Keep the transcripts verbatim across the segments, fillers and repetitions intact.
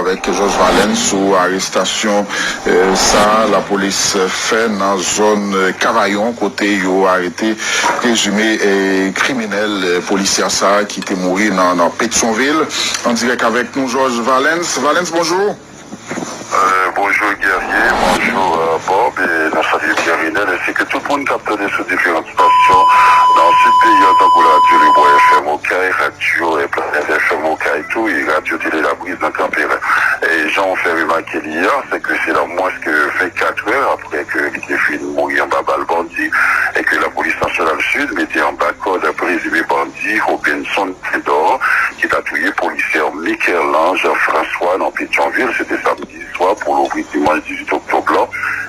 Avèk Georges Valens sou arestasyon, eh, sa lapolis fè nan zòn, eh, Kavayon, kote yo arete prezime, eh, kriminèl, eh, polisya sa ki te mouri nan, nan Petyonvil. An dirèk avèk nou, Georges Valens. Valens, bonjou. Euh, bonjou Guerrier, bonjou, euh, Bob, e nou salye Pierre Renel, ensi ke tout moun k ap tande sou diferan stasyon nan sid peyi a, tankou Radyo Lebwa F M Okay, Radyo, eh, Planèt F M Okay tou, e Radyo Tele Labriz nan Kanperen. E jan w fè remake li yè, se ke se nan mwens ke vennkat è apre ke li te fin mouri anba bal bandi, e ke Lapolis Nasyonal Sid mete anba kòd prezime bandi Robinson Tendor, ki ta touye polisye Michel-Ange François nan Petyonvil, se te samdi swa pou louvri dimanch dizuit oktòb la,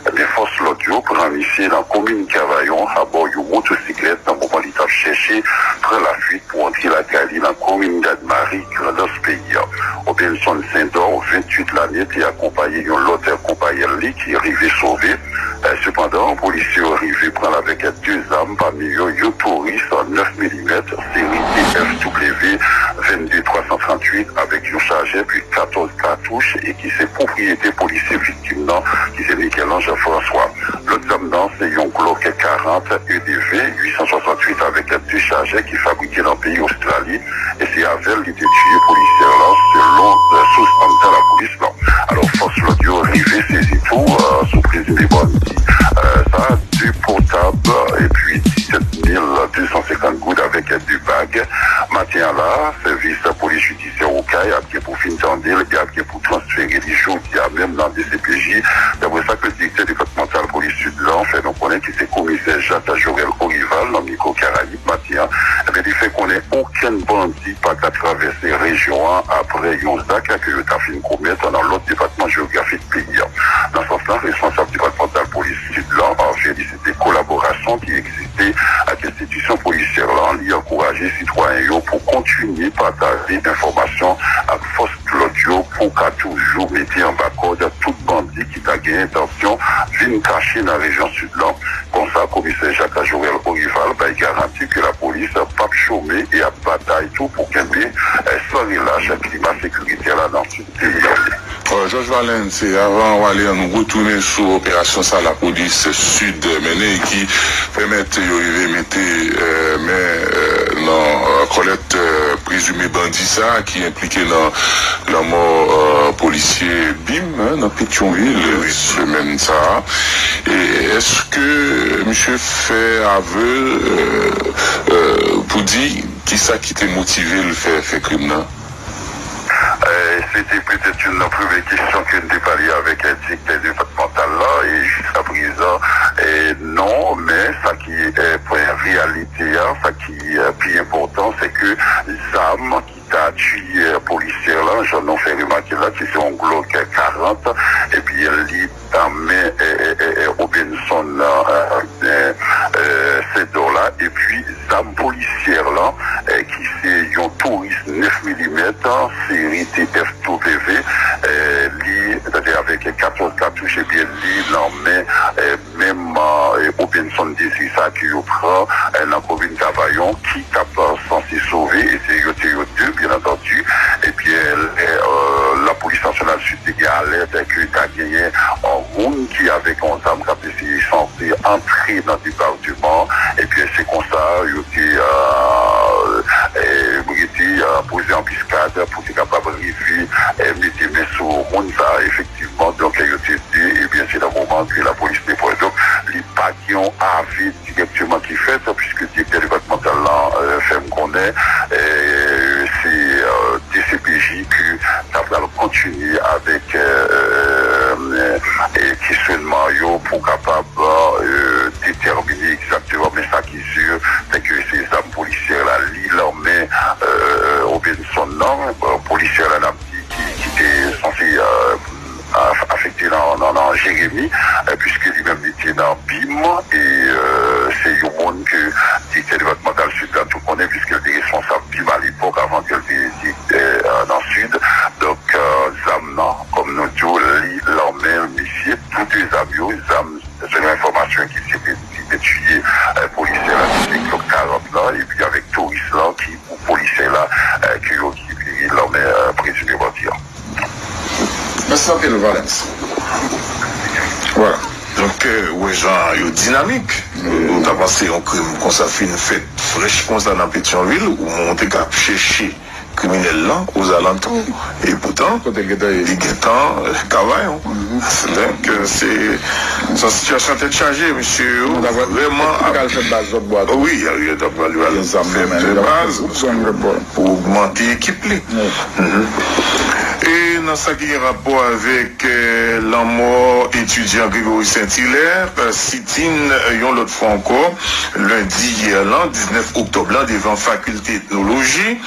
ebyen, fòs lòd yo pran misye nan komin Kavayon abò yon motosiklèt nan moman li t ap chèche pran lafuit pou antre lakay li nan komin Gad Mari, Grandans peyi a. Robinson Sendor, venntuit lane, te akonpaye yon lòt konpayèl li ki rive sove. Eh, sepandan, polisye yo rive pran l avèk de zam, pami yo yon Taurus nèf milimèt, seri T F W vennde twa san tranntuit, avèk yon chajè, epi katòz katouch, e ki se pwopriyete polisye viktim nan, ki se Michel-Ange François. Lòt zam nan, se yon Glock karant E D V uit san swasanntuit avèk de chajè ki fabrike nan peyi Ostrali, e se avè l li te tiye polisye la, selon, eh, sous anndan lapolis la. Alò, fòs lòd yo rive sezi tou, eh, sou prezime bandi, eh, sa, de pòtab, epi disèt mil de san senkant goud avèk de bag. Maten an la, sèvis polis jidisyen Okay ap gen pou fin tande l, e ap gen pou transfere li jodi a menm nan D C P J, daprè sa ke direktè depatmantal polis Sid la fè nou konnen, ki se komisè Jacques Jorel Orival nan Mikwo Karayib maten an. Ebyen, li fè konnen okenn bandi pa ka travèse rejyon an apre yon zak ke yo ta fin komèt nan lòt depatman jewografik peyi a. Nan sans lan, responsab depatmantal polis Sid la, Hervé, li site kolaborasyon ki egziste ak enstitisyon polisyè la, li ankouraje sitwayen yo pou kontinye pataje enfòmasyon ak fòs lòd yo pou ka toujou mete anba kòd tout bandi ki ta gen entansyon vin kache nan rejyon Sid la. Konsa, komisè Jacques Jorel Orival bay garanti ke lapolis p ap chome e ap batay tou pou kenbe, eh, san relach klima sekirite la nan Sid peyi a. Euh, Georges Valens, se avan w ale, an nou retounen sou operasyon sa lapolis Sid mennen ki pèmèt yo rive mete, eh, men, eh, nan, eh, kòlèt, eh, prezime bandi sa ki enplike nan lanmò, eh, polisye Bim, eh, nan Petyonvil, eh, semèn sa. E èske misye fè avè, eh, eh, pou di kisa ki te motive l fè, fè krim nan? Eh, se te petèt youn nan premye kesyon ke n te pale avèk, eh, direktè depatmantal la, e jiskaprezan, eh, non, men sa ki, eh, pwen reyalite a, sa ki, eh, pi enpòtan, se ke zam ki ta tiye, eh, polisye la, jan nou fè remake la, ki se yon Glock karant, epi li nan men, eh, eh, eh, eh, Robinson, eh, eh, eh, Sendor la, epi zam polisyè la, eh, ki se yon Taurus nèf milimèt, seri T F W, eh, li, sètadi avèk katòz katouch, ebyen, li nan men, eh, menm, eh, Robinson Désir sa ke yo pran, eh, nan komin Kavayon, ki t ap, eh, sanse sove, e se yo te yo de, byen antandi. Ebyen, lè, eh, lapolis nasyonal Sid te gen alèt ke ta genyen, eh, moun ki avèk yon zam k ap eseye sanse antre nan depatman, ebyen, se konsa yo te, eh, eh, rete, eh, poze anbiskad pou te kapab rive, eh, mete men sou moun sa a, efektivman. Donk, yo te de, ebyen, se nan moman ke lapolis te pran. Donk, li pa gen yon avè dirèkteman ki fèt, piske direktè depatmantal la, eh, fè m konnen, eh, se, eh, D C P J ke ta pral kontinye avèk, eh, eh, kesyonman yo pou kapab, eh, detèmine egzakteman, men sa ki si, se ke se zam polisyè la, li nan men, eh, Robinson nan, eh, polisyè la n ap di ki, ki te sanse, eh, af-, afekte nan, nan, nan Jeremi, eh, piske li menm li te nan Bim, e, eh, se yon moun ke direktè depatmantal Sid la tou konnen, piske l te responsab Bim alepòk, avan ke l te direktè, eh, nan Sid. Donk, eh, zam nan, kòm nou di w, li nan men misye, tou de zam yo, zam, selon enfòmasyon ki site, ki te tiye, eh, polisye la, ki se Glock karant la, epi avèk Taurus la, ki pou polisye la, eh, ke yo rekipere nan men, eh, prezime bandi an. Mèsi anpil, Valens. Vwala. Donk, euh, ou wè jan yo dinamik. Ou ta panse yon krim konsa fin fèt frèch konsa nan Petyonvil, ou monte k ap chèche kriminèl lan ozalantou. E poutan, kote l gentan ye? Li gentan, euh, Kavayon. Donk, euh, se, se yon sitiyasyon tèt chaje, mesye yo vrèman ap pral fè baz lòt bò a tou. Wi, yo t ap pral fè baz pou ogmante ekip li. E nan sa ki gen rapò avèk, euh, lanmò etidyan Gregory Saint-Hilaire, euh, sit-in, euh, yon lòt fwa ankò, lendi yè lan, diznèf oktòb lan, devan Fakilte Etnoloji,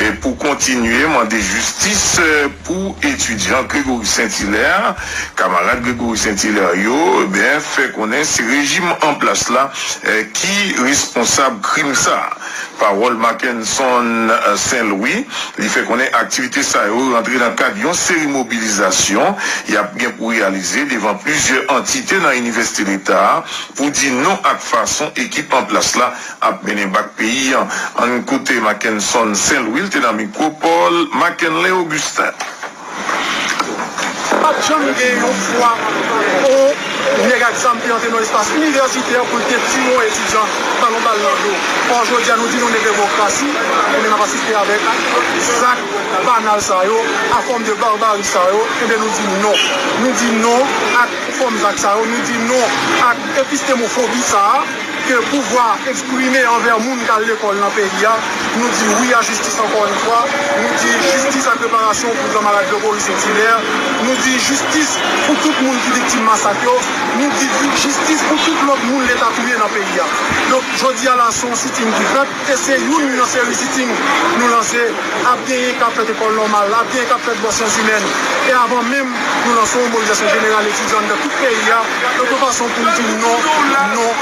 e pou kontinye mande jistis, euh, pou etidyan Gregory Saint-Hilaire. Kamarad Gregory Saint-Hilaire yo, ben, fè konnen se rejim an plas la, euh, ki responsab krim sa a. Pawòl Mackenson, euh, Saint-Louis, li fè konnen aktivite sa yo rantre nan kad yon seri mobilizasyon y ap gen pou reyalize devan plizyè antite nan Inivèsite Leta a pou di non ak fason ekip an plas la ap mennen bak peyi an. Ann koute Mackenson Saint-Louis, l te nan mikwo Paul Mackenley Augustin. Pa t janm gen yon fwa yon nèg ak zam te antre nan espas inivèsitè pou l te tiye yon etidyan, ba l yon bal nan do. Or, jodi a, nou di nou nan demokrasi, ebyen n ap asiste avèk zak banal sa yo, a fòm de barbari sa yo, ebyen nou di non. Nou di non ak fòm zak sa yo, nou di non ak epistemofobi sa a. Ke pouvwa eksprime anvè moun k al lekòl nan peyi a, nou di wi a jistis ankò yon fwa, nou di jistis ak reparasyon pou kanmarad Gregory Saint-Hilaire, nou di jistis pou tout moun ki viktim masak yo, nou di jistis pou tout lòt moun Leta touye nan peyi a. Donk, jodi a la, se yon sit-in ki fèt, e se youn nan seri sit-in nou lanse. Ap genyen k ap fèt ekòl nòmal, ap genyen k ap fèt bò syans imèn. E avan menm nou lanse yon mobilizasyon jeneral etidyan anndan tout peyi a, donk yon fason pou n di non, non,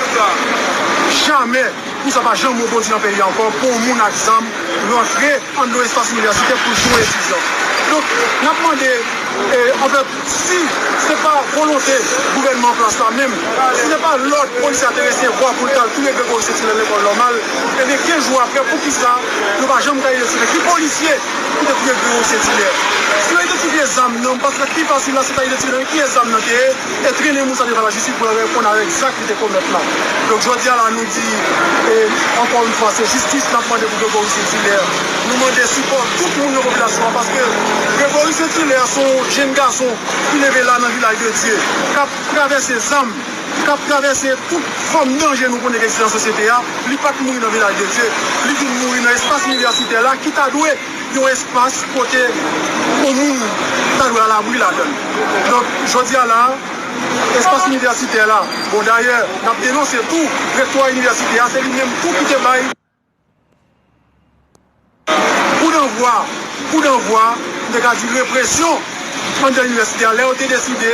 jamè, pou sa pa janm repwodui nan peyi a ankò, pou yon moun ak zam rantre anndan espas inivèsitè pou l touye etidyan. Donk, n ap mande, e, anfèt, si se pa volonte gouvènman an plas la menm, si se pa lòd polisye a te resevwa pou l t al touye Gregory Saint-Hilaire lekòl nòmal, ebyen, kenz jou apre, poukisa yo pa janm ka idantifye ki polisye ki te touye Gregory Saint-Hilaire? Si yo idantifye zam nan, m panse pi fasil la, se ta idantifye nan kiyès zam nan te ye, e trennen moun sa devan lajistis pou yo reponn avèk zak li te komèt la. Donk, jodi a la, nou di, e, ankò yon fwa, se jistis n ap mande pou Gregory Saint-Hilaire. Nou mande sipò tout moun nan popilasyon an, paske Gregory Saint-Hilaire se yon jenn gason ki leve la nan Vilaj de Dye, k ap travèse zam, k ap travèse tout fòm danje nou konnen ki egziste nan sosyete a. Li pa t mouri nan Vilaj de Dye, li vin mouri nan espas inivèsitè la, ki ta dwe yon espas kote yon moun ta dwe alabri ladan l. Donk, jodi a la, espas inivèsitè la, bon, dayè, n ap denonse tou rektwa inivèsite a, se li menm tou ki te bay kouddanvwa, kouddanvwa, m te ka di represyon anndan inivèsite a, lè yo te deside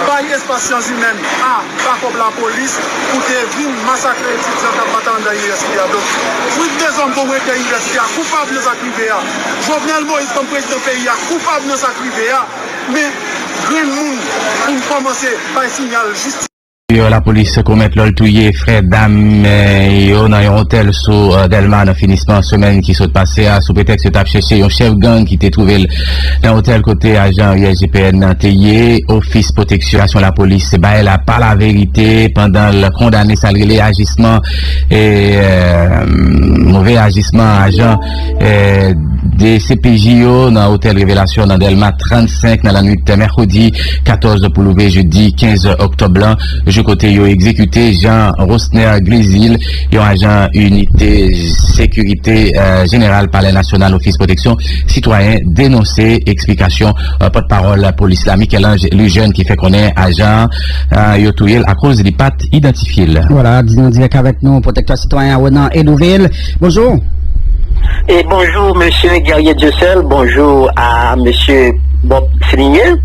bay espas syans imèn a ba kòb lapolis pou te vin masakre etidyan k ap batay anndan inivèsite a. Donk, Fritz Deshommes kòm rektè inivèsite a koupab nan sa k rive a. Jovenel Moïse kòm prezidan peyi a koupab nan sa k rive a. Men, grenn moun pou n kòmanse bay siyal jistis. Yo, lapolis komèt lòl touye frè dam, eh, yo nan yon otèl sou, eh, Dèlma nan finisman semèn ki sot pase a, sou pretèks yo t ap chèche yon chèf gang ki te twouve l nan otèl kote ajan U S G P N nan te ye. Ofis Pwoteksyon Lapolis bay la pa laverite pandan l kondane sa l rele ajisman, eh, move ajisman ajan, eh, D C P J yo nan otèl Revelasyon nan Dèlma trannsenk nan lannwit mèkredi katòz pou leve jedi kenz oktòb lan, jou kote yo egzekite Jean Rosner Glizil, yon ajan inite sekirite, eh, jeneral Palè Nasyonal Ofis Pwoteksyon Sitwayen, denonse eksplikasyon, eh, pòtpawòl polis la, Michel-Ange Lejeune, ki fè konnen ajan, eh, yo touye l akoz li pa t idantifye l. Vwala, di nou dirèk avèk nou, pwotektè sitwayen an, Renan Edouville. Bonjou. E bonjou, mesye Guerrier Dieuseul. Bonjou a mesye Bob Séligné.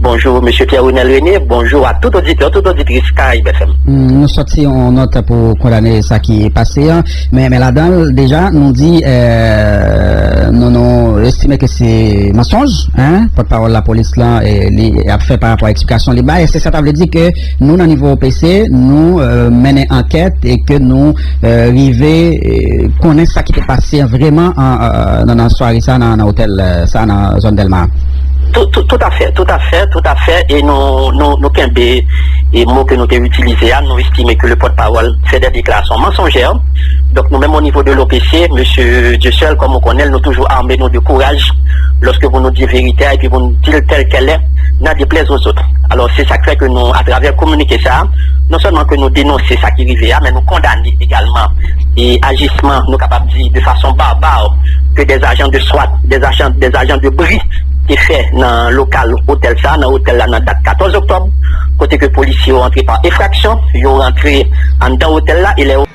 Bonjou, mesye Pierre Renel René. Bonjou a tout oditè, tout oditris Caraïbes F M. Hmm, nou sòti yon nòt pou kondane sa ki pase an. Men, men ladan l, deja, nou di, eh, nou, nou estime ke se mansonj, en, pòtpawòl lapolis lan, eh, li ap fè pa rapò a eksplikasyon li bay. Se sa ta vle di ke nou, nan nivo O P C, nou, eh, mennen ankèt e ke nou, eh, rive, eh, konnen sa ki te pase vrèman an, an, nan, nan sware sa, nan, nan otèl, eh, sa, nan zòn Dèlma. Tout, tout, tout à fait, tout à fait, tout à fait. E nou, nou, nou kenbe e mo ke nou te itilize a, nou estime ke le pòtpawòl fè de deklarasyon mansonjè. Donk nou menm o nivo de l'O P C, mesye Dieuseul, kòm ou konnen l, nou toujou ame nou de kouraj lòske pou nou di verite a epi pou nou di l tèl kèl è, n'en déplaise aux autres. Alò se sa k fè ke nou, atravè kominike sa a, non sèlman ke nou denonse sa ki rive a, men nou kondane egalman e ajisman, nou kapab di, de fason barbare, que des agents de SWAT, des agents, des agents de bri te fè nan lokal otèl sa, nan otèl la, nan dat katòz oktòb, kote ke polisye yo antre pa efraksyon, yo rantre anndan otèl la, e lè yo